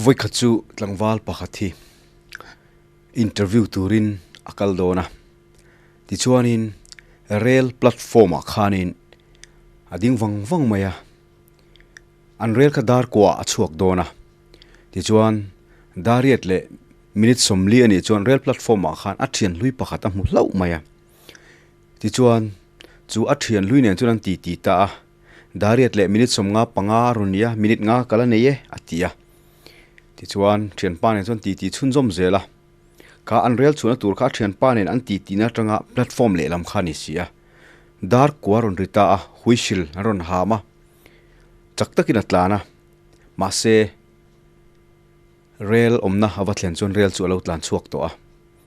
Vawikhat chu tlangval pakhat hi interview turin a kal dawn a, tichuanin rail platform ah khanin a ding vang vang mai a, an rail kha dar kuah a chhuak dawn a, tichuan dariat leh minute 40 a nih chuan rail platform ah khan a thian hlui pakhat a hmu hlauh mai a, tichuan chu a thian hlui nen chuan an ti ti ta a. Dariat leh minute 55 a rawn ni a, minute nga kal a nei e, a ti a. Tichuan, thianpa nen chuan titi chhunzawm zel a. Kha an rel chhuahna tur kha a thianpa nen an titi-na atanga platform lehlam kha a ni si a. Dar kua rawn ri ta a, whistle an rawn ham a. Chak takin a tlan a. Mahse, rel awmna a va thlen chuan rel chu a lo tlan chhuak tawh a.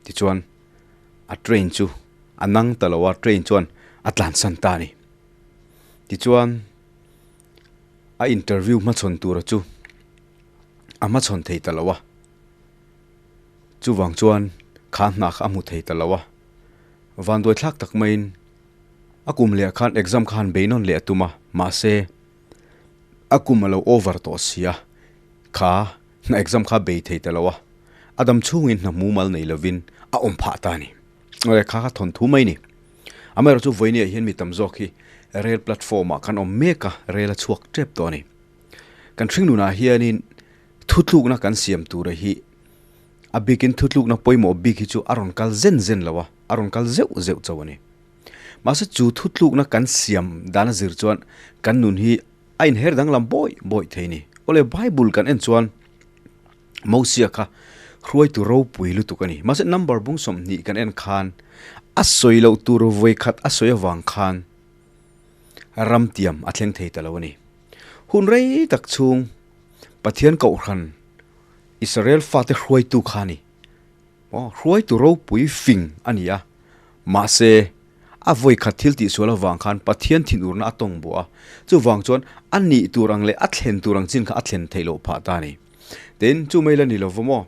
Tichuan, a train chu a nang ta lo a, train chuan a tlansan ta a ni. Tichuan, a interview hmachhawn tura chu a hmachhawn thei ta lo a, chuvang chuan kha hna kha a hmu thei ta lo a. Vanduai thlak tak maiin a kum leh ah khan exam kha han bei nawn leh a tum a, mahse a kum a lo over tawh si a, kha hna exam kha a bei thei ta lo a, a dam chhungin hna mumal nei lovin a awm phah ta a ni. Awle kha kha thawnthu mai a ni. Amaherawh chu vawinia hian mi tam zawk hi rail platform ah kan awm mek a, rail a chhuak tep tawh a ni. Kan hringnunah hianin thutlukna kan siam tura hi a bikin thutlukna pawimawh bik hi chu a rawn kal zen zen lo a, a rawn kal zeuh zeuh chauh a ni. Mahse chu thutlukna kan siam dan a zir chuan kan nun hi a inher danglam bawi bawi thei a ni. Awle Bible kan en chuan Mosia kha hruaitu ropui lutuk a ni. Mahse number bung 20 kan en khan a sawi loh tur vawi khat a sawi avang khan ram tiam a thleng thei ta lo a ni. Hun rei tak chhung Pathian Kohhran Israel fate hruaitu kha a ni. Aw, hruaitu ropui fing a ni a. Mahse a vawi khat thil tihsual avang khan Pathian thinurna a tawng bawh a, chuvang chuan a nih tur ang leh a thlen tur ang chin kha a thlen theih loh phah ta a ni. Tin, chu mai la ni lo va maw?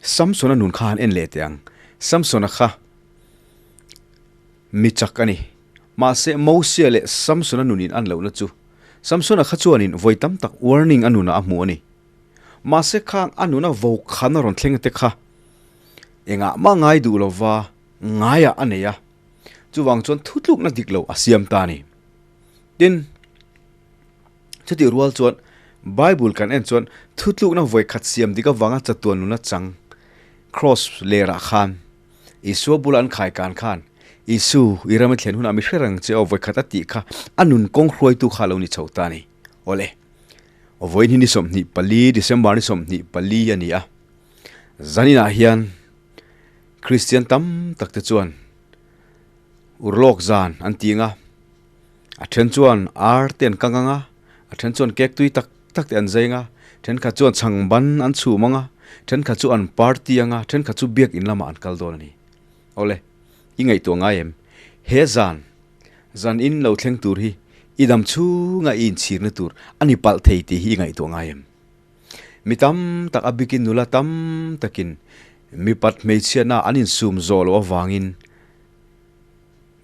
Samsona nun kha han en leh teh ang. Samsona kha mi chak a ni. Mahse, Mosia leh Samsona nunin an lohna chu Samsona kha chuanin vawi tam tak warning a nunah a hmu a ni. Mahse, khang a nuna vokhan a rawn thleng te kha engah mah ngai duh lova ngaiah a nei a, chuvang chuan thutlukna dik lo a siam ta a ni. Tin, chutih rual chuan Bible kan en chuan thutlukna vawi khat siam dik avanga chatuan nuna chang Cross lerah khan Isua bula an khai kan khan Isu i ram i thlen hunah mi hre reng che aw vawi khat a tih kha a nun kawng hruaitu kha a lo ni chho ta a ni. Awle, vawiin hi ni 24 December ni 24 a ni a, zaninah hian Kristian tam tak te chuan urlawk zan an ti ang a, a then chuan ar te an kang ang a, a then chuan cake tui tak tak te an zai ang a, thenkhat chuan chhang ban an chhum ang a, thenkhat chu an party ang a, thenkhat chu biakin lamah an kal dawn a ni. Awle, i ngaihtuah ngai em? He zan, zan in lo thleng tur hi i dam chhunga i inchhirna tur a ni palh thei tih hi i ngaihtuah ngai em? Mi tam tak a bikin nula tam takin mipat hmeichhiatna an insum zawh loh avangin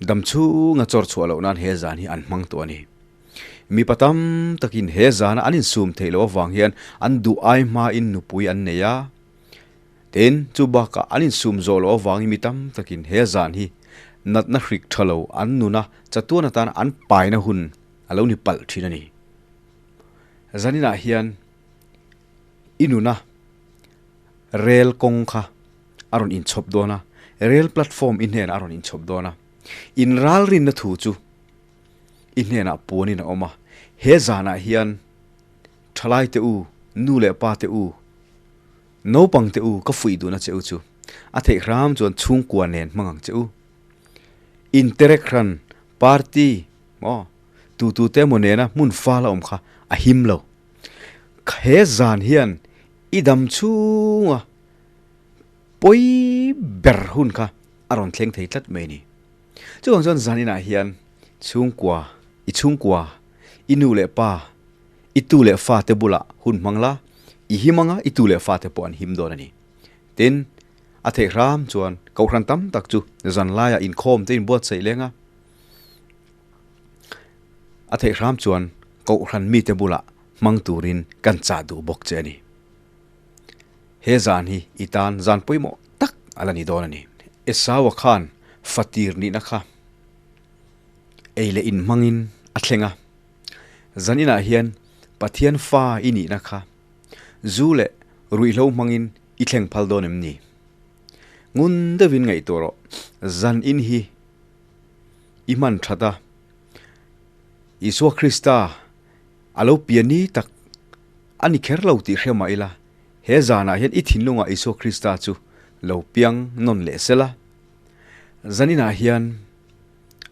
dam chhunga chawr chhuah loh nan he zan hi an hmang tawh a ni. Mipa tam takin he zana an insum theih loh avang hian an duh ai hmain nupui an nei a. Tin, chu bakah an insum zawh loh avangin mi tam takin he zan hi natna hrik tha lo an nuna chatuan atan an paina hun a lo ni palh thin a ni. Zaninah hian i nuna rel kawng kha a rawn inchhawp dawn a, rel platform i hnenah a rawn inchhawp dawn a, in ralrinna thu chu i hnenah puanin a awm a. He zanah hian thalai te u, nu leh pa te u, naupang te u ka fuih duhna che u chu a theih hram chuan chhungkua nen hmang ang che u. Interact hran party maw? Tu tu te emaw nena hmun fal a awm kha a him lo. He zan hian i dam chhunga pawi ber hun kha a rawn thleng thei tlat mai a ni. Chuvang chuan zan inah hian chhungkua, i chhungkua, i nu leh pa, i tu leh fa te bulah hun hmang la, i him anga i tu leh fa te pawh an him dawn a ni. Tin, a theih hram chuan kohhran tam tak chu zan laiah inkhawm te inbuatsaih leng a. A theih hram chuan Kohhran mite bulah hmang turin kan chah duh bawk che a ni. He zan hi i tan zan pawimawh tak a la ni dawn a ni. Esaua khan fatir nihna kha ei leh in hmangin a thleng a. Zan inah hian Pathian fa i nihna kha zu leh ruihhlo hmangin i thleng phal dawn em ni? Ngun deuhin ngaihtuah rawh, zan in hi i hman that a, Isua Krista a lo pian ni tak a ni kher lo tih hre mah ila, he zanah hian i thinlungah Isua Krista chu lo piang nawn leh sel a. Zaninah hian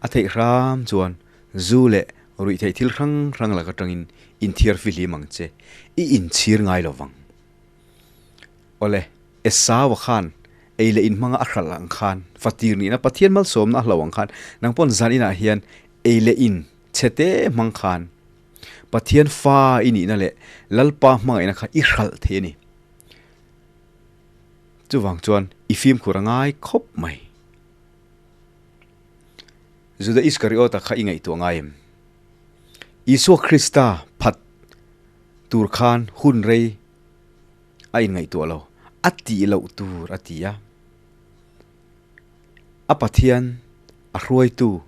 a theih hram chuan zu leh ruihtheih thil hrang hrang lak atangin inthiar fihlim ang che, i inchhir ngai lo vang. Awle, Esau-a khan ei leh in hmanga a hralh ang khan, fatir nihna Pathian malsawmna a hlo ang khan, nang pawn zaninah hian ei leh in chhe te hmang khan Pathian fa i nihna leh Lalpa hmangaihna kha i hralh thei a ni. Chuvang chuan i fimkhur a ngai khawp mai. Juda Iskariota kha i ngaihtuah ngai em? Isua Krista phat tur khan hun rei a inngaihtuah lo, a tih loh tur a ti a. A Pathian, a hruaitu,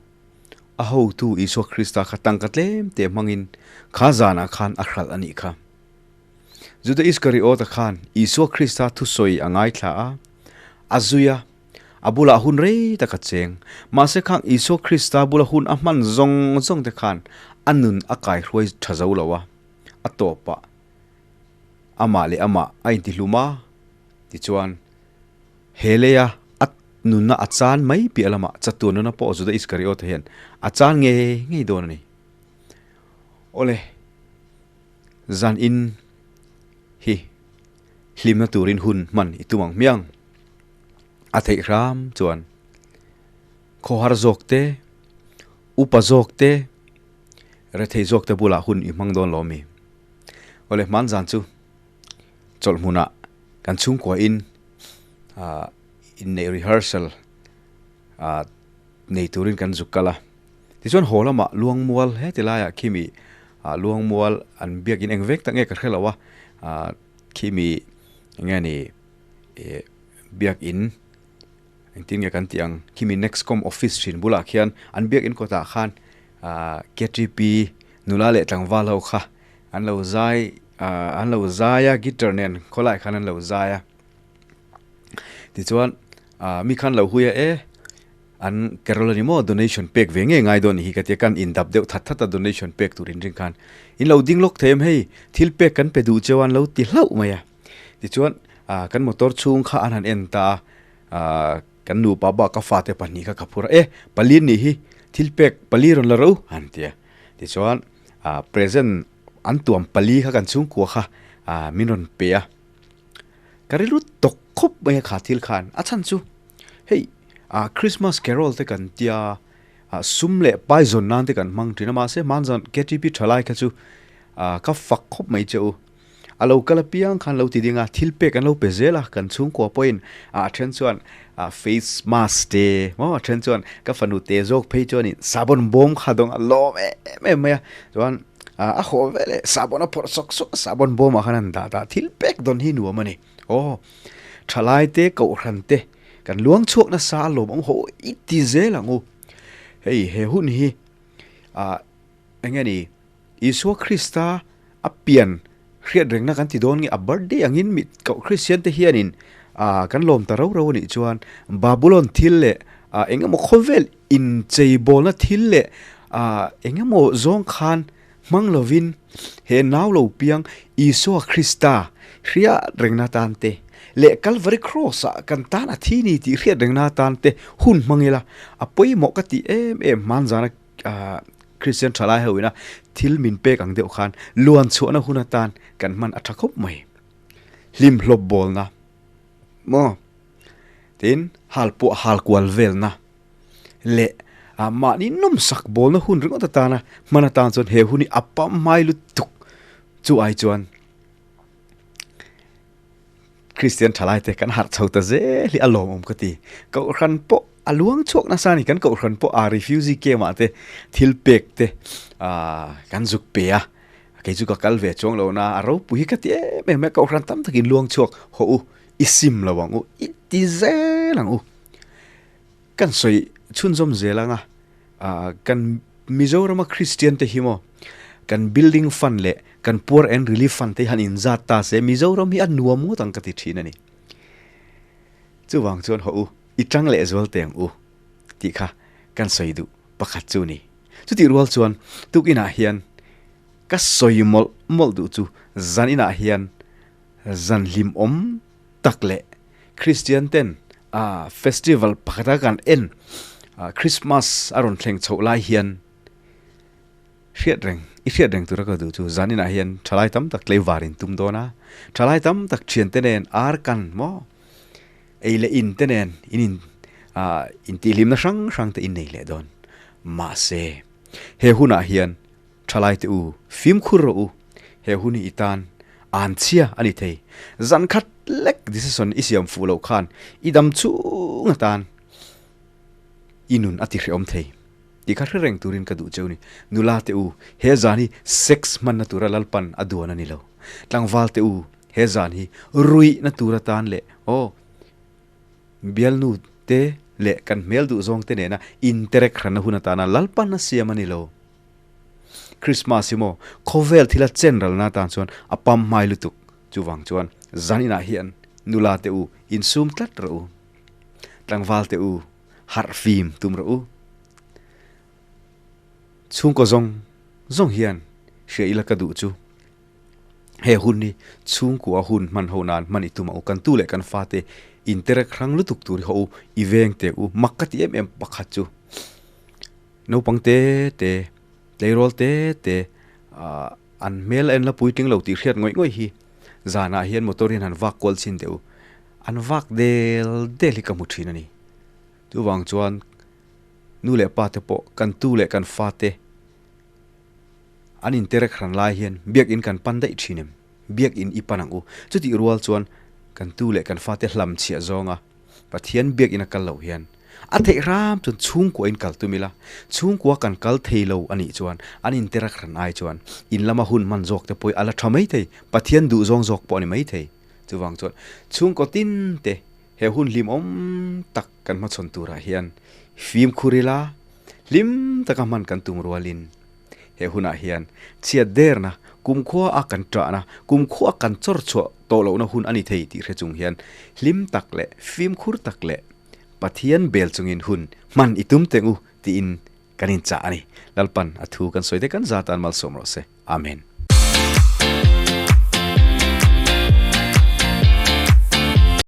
a hotu Isua Krista kha tangka tlem te hmangin kha zanah khan a hralh a nih kha. Juda Iskariota khan Isua Krista thusawi a ngaithla a, a zui a, a bulah hun rei tak a cheng. Mahse khang Isua Krista bula hun a hman zawng zawng te khan a nun a kaihruai tha zo lo a, a tawpah amah leh amah a intihlum a, tichuan He leia a nunna a chan mai piah lamah chatuan nuna pawh Juda Iskariota hian a chan ngei ngei dawn a ni. Awle, zan in hi hlimna turin hun hman i tum ang hmiang. A theih hram chuan khawhar zawk te, upa zawk te, rethei zawk te bulah hun i hmang dawn lo a mi. Awle, hman zan chu chawlh hmunah kan chhungkua in ah inneih rehearsal ah nei turin kan zuk kal a tichuan haw lamah luangmual heti laiah khimi ah luangmual an biakin eng vek tak nge ka hre lo a ah khimi eng nge ni ih biakin engtin nge kan tih ang khimi nexcom office thin bulah khian an biakin kawtah khan ah ktp nula leh tlangval ho kha An lo zai ah an lo zai a guitar nen khawlai khan an lo zai a tichuan ah mi khan lo hui a e an carol ani maw donation pek ve ngei ngai dawn hi ka tia kan indap deuh that that a donation pek tur inring khan in lo ding lawk thei em hei thil pek kan pe duh cheu a an lo ti hlauh mai a tichuan ah kan motor chhung kha an han en ta a ah kan nupa bak a fate pahnih kha ka phur a e pali nih hi thil pek pali rawn la ro an ti a tichuan. ah present an tuam pali kha kan chhungkua kha ah min rawn pe a ka rilru tawk khawp mai a kha thil khan a chhan chu hei ah christmas carol te kan tia ah sum leh pai zawn nan te kan hmang thin a mahse hmanzan ktp thalai kha chu ah ka fak khawp mai che u. A lo kal apiang khan lo ti ding a, thil pek an lo pe zel a, kan chhungkua pawhin a then chuan face mask te maw a then chuan ka fanu te zawk phei chuanin sabon bawm kha dawng a lawm em em mai a, chuan a haw vel e sabon a phawrh sawk sawk a sabon bawmah khan an dah dah thil pek dawn hi nuam a ni. Aw thalai te kohhran te kan luang chhuak nasa a lawm ang haw i ti zel ang u. Hei he hun hi ah eng nge ni Isua Krista a pian hriat rengna kan ti dawn nge a birthday angin mi koh Kristian te hianin ah kan lawm ta rau rau anih chuan Babulon thil leh ah eng emaw khawvel incheibawlna thil leh ah eng emaw zawng khan hmang lovin he nau lo piang Isua Krista hriat rengna tan te leh Calvary Cross ah kan tan a thi ni tih hriat rengna tan te hun hmang ila a pawimawh ka tih em em hmanzana ah Kristian thalai ho ina thil min pek ang deuh khan luan chhuahna hun atan kan hman a tha khawp mai. Hlim hlawp bawlna maw tin hal pawh hal kual velna leh ah mahni nawmsak bawlna hun ringawt atana hman atan chuan he hun hi a pam hmai lutuk chu ai chuan Kristian thalai te kan harh chho ta zel hi a lawmawm ka ti. Kohhran pawh a luang chhuak nasa a ni. Kan kohhran pawh a refugee camp ah te thil pek te ah kan zuk pe a. Kei chu ka kal ve chuang lo na a ropui hi ka ti em em a. Kohhran tam takin luang chhuak haw u. i sim lo ang u, i ti zel ang u. Kan sawi chhunzawm zel anga kan Mizorama Kristian te hi maw kan building fund leh kan poor and relief fund te hi han inzat ta se Mizoram hi a nuam ngawt ang ka ti thin a ni. Chuvang chuan haw u, i tang leh zual teh ang u tih kha kan sawi duh pakhat chu ni. Chutih rual chuan tukinah hian ka sawi mawlh mawlh duh chu zan inah hian zan hlimawm tak leh Kristian ten a festival pakhata kan en Christmas a rawn thleng chhoh lai hian hriat reng i hriat reng tura ka duh chu zaninah hian thalai tam tak tlei var in tum dawn a, thalai tam tak thiante nen ar kan maw ei leh in te nen in in intihhlimna hrang hrang te in nei leh dawn. Mahse he hunah hian Thalai te u, fimkhur rawh u, he hun hi i tan an chhia a ni thei. Zan khat lek decision i siam fuh loh khan i dam chhung atan i nun a ti hrehawm thei tih kha hre reng turin ka duh cheu ni. Nula te u, he zan hi sex hmanna tura Lalpan a duan a ni lo. Tlangval te u, he zan hi ruihna tur atan leh aw bialnu te leh kan hmel duh zawng te nena interact hranna hun atana Lalpan a siam a ni lo. Christmas hi maw khawvel thila chen ralna atan chuan a pam hmai lutuk. Chuvang chuan zan inah hian nula te u insum tlat rawh u. Tlangval te u harh fim tum rawh u. Chhungkaw zawng zawng hian hria ila ka duh chu he hun hi chhungkua hun hman ho nan hman i tum ang u. Kan tu leh kan fate interek hrang lutuk tur hi ho u i veng teh u. Mak ka ti em em pakhat chu. Naupang te te, tleirawl te te ah an hmel a en la puitling lo tih hriat ngawih ngawih hi zanah hian motor hian han vak kual chhin teh u. An vak del del hi ka hmu thin a ni. Chuvang chuan nu leh pa te pawh kan tu leh kan fa te an interek hran lai hian biakin kan pan daih thin em? Biakin i pan ang u. Chutih rual chuan kan tu leh kan fa te hlam chhiah zawnga Pathian biakin a kal loh hian a theih hram chuan chhungkua in kal tum ila, chhungkua kan kal thei lo a nih chuan an interact hran ai chuan in lama hun hman zawk te pawh hi a la tha mai thei, Pathian duh zawng zawk pawh a ni mai thei. Chuvang chuan chhungkaw tin te he hun hlimawm tak kan hmachhawn turah hian fimkhur ila, hlim taka hman kan tum rualin he hunah hian chhiat derna, kumkhua a kan ṭahna, kumkhua kan chawr chhuah tawh lohna hun a ni thei tih hre chung hian hlim tak leh fimkhur tak leh Pathian bel chungin hun hman i tum teng u tiin kan inchah a ni. Lalpan a thu kan sawi te kan zatan malsawm rawh se. Amen.